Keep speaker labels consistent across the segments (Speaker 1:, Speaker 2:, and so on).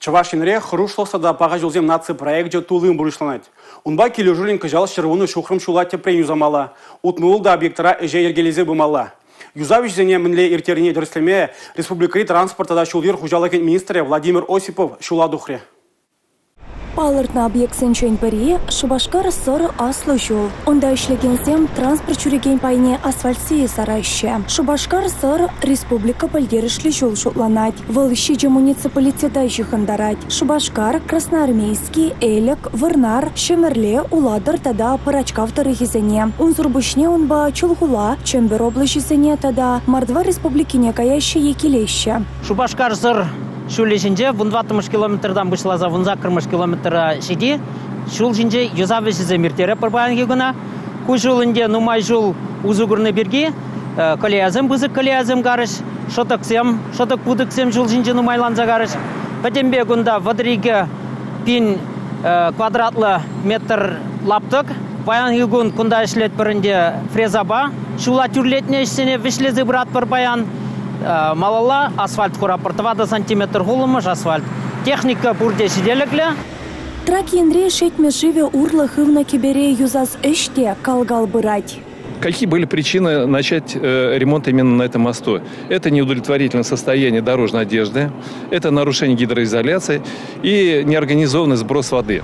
Speaker 1: Чӑваш Енре «Хӑрушлӑхсӑр тата паха ҫулсем» наци проекчӗ туллин пурнӑҫланать. Унпа килӗшӳллӗн кӑҫал 110 ҫухрӑм ҫула тӗпрен юсамалла, 66 объектра ӗҫе йӗркелесе пымалла. Юсав ӗҫӗсене мӗнле ирттернине тӗрӗслеме республикӑри транспорт тата ҫул-йӗр хуҫалӑхӗн министрӗ Владимир Осипов ҫула тухрӗ.
Speaker 2: Палӑртнӑ объектсенчен пӗри – Шупашкар-Сӑр аслӑ ҫул. Унта ӗҫлекенсем транспорт ҫӳрекен пайне асфальт сийӗ сараҫҫӗ. Шупашкар-Сӑр республика пӗлтерӗшлӗ ҫул шутланать. Вӑл ҫичӗ муниципалитета ҫыхӑнтарать: Шупашкар, Красноармейски, Элӗк, Вӑрнар, Ҫӗмӗрле, Улатӑр тата Пӑрачкав тӑрӑхӗсене. Унсӑр пуҫне унпа Чулхула, Чӗмпӗр облаҫӗсене тата Мордва Республикине каяҫҫӗ е килеҫҫӗ.
Speaker 3: Шупашкар-Сӑр ҫулӗ ҫинче 14-мӗш километртан пуҫласа 18-мӗш километра ҫити ҫул ҫинче юсав ӗҫӗсем ирттеретпӗр паянхи куна. Ку ҫул ӗнтӗ нумай ҫул усӑ курнӑ пирки колеясем пысӑк колеясем карӗҫ, шӑтӑксем, шӑтӑк-путӑксем ҫул ҫинче нумайланса карӗҫ. Пӗтӗмпе кунта 32 пин квадратлӑ метр лаптӑк. Паянхи кун кунта ӗҫлетпӗр ӗнтӗ фрезапа. Ҫула тӳрлетнӗ ӗҫсене вӗҫлесе пыратпӑр паян. Малалла асфальт хуратпӑр. 4 сантиметр хулӑмӑш асфальт. Техника пурте ҫителӗклӗ.
Speaker 2: Трак енре Шетмӗ шывӗ урлӑ хывнӑ кӗпере юсас ӗҫ те кал-кал пырать.
Speaker 4: Какие были причины начать ремонт именно на этом мосту? Это неудовлетворительное состояние дорожной одежды, это нарушение гидроизоляции и неорганизованный сброс воды.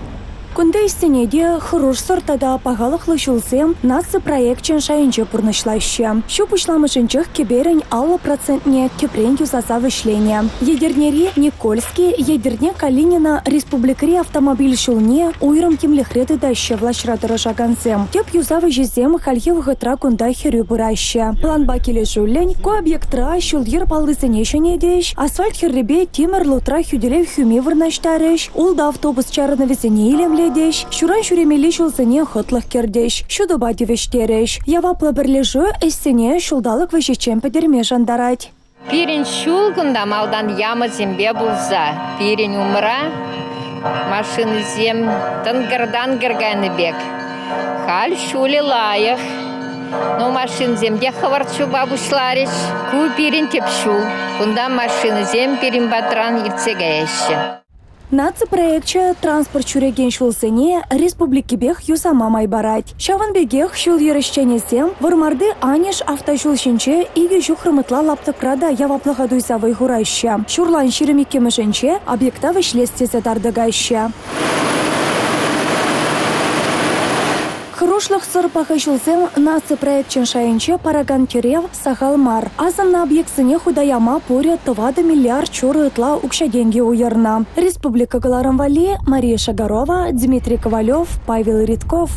Speaker 2: Кунти ӗҫсене те хӑрушсӑр тата пахалӑхлӑ ҫулсем наци проекчӗн шайӗнче пурнӑҫлаҫҫӗ. Ҫу пуҫламӑшӗнчех кӗперӗн 50 процентне тӗпрен юсаса вӗҫленӗ. Етӗрнери Никольски, Етӗрне-Калинино республикӑри автомобиль ҫулне уйрӑм тимлӗхре тытаҫҫӗ влаҫра тӑрӑшакансем. Тӗп юсав ӗҫӗсем хальхи вӑхӑтра кунта хӗрӳ пыраҫҫӗ. Планпа килӗшӳллӗн ку объектра ҫул-йӗр паллисене ҫӗнетӗҫ, асфальт хӗррипе тимӗр лутра хӳтӗлев хӳми вырнаҫтарӗҫ, ултӑ автобус чарӑнӑвӗсене илемлетӗҫ, ҫуран ҫӳремелли ҫулсене хӑтлӑх кӗртӗҫ, ҫутӑпа тивӗҫтерӗҫ. Яваплӑ пӗрлешӳ ӗҫсене ҫулталӑк вӗҫӗччен пӗтерме шантарать.
Speaker 5: Пирӗн ҫул кунта малтан ямӑсемпе пулса, пирӗн умра машинӑсем тӑнкӑр-танкӑр кайнӑ пек. Халь ҫулӗ лайӑх. Ну, машинсем те хӑвӑрт чупа пуҫларӗҫ. Ку пирӗн тӗп ҫул. Кунта машинӑсем пирӗн патран иртсе каяҫҫӗ.
Speaker 2: Наци проекчӗ транспорт ҫӳрекен ҫулсене республикипех юсама май парать. Ҫавӑн пекех ҫул-йӗр ӗҫченӗсем Вӑрмарти Аниш автоҫул ҫинче икӗ ҫухрӑм ытла лаптӑкра та яваплӑха туйса вӑй хураҫҫӗ. Ҫурлан 22-мӗшӗнче объекта вӗҫлес тесе тар тӑкаҫҫӗ. Хӑрушлӑхсӑр паха ҫулсем наци проекчӗн шайӗнче паракан тӗрев сахал мар. Асӑннӑ объектсене хута яма пурӗ 4 миллиард ҫурӑ ытла укҫа-тенкӗ уйӑрнӑ. Республика кӑларӑм валли Мария Шагарова, Дмитрий Ковалев, Павел Ритков.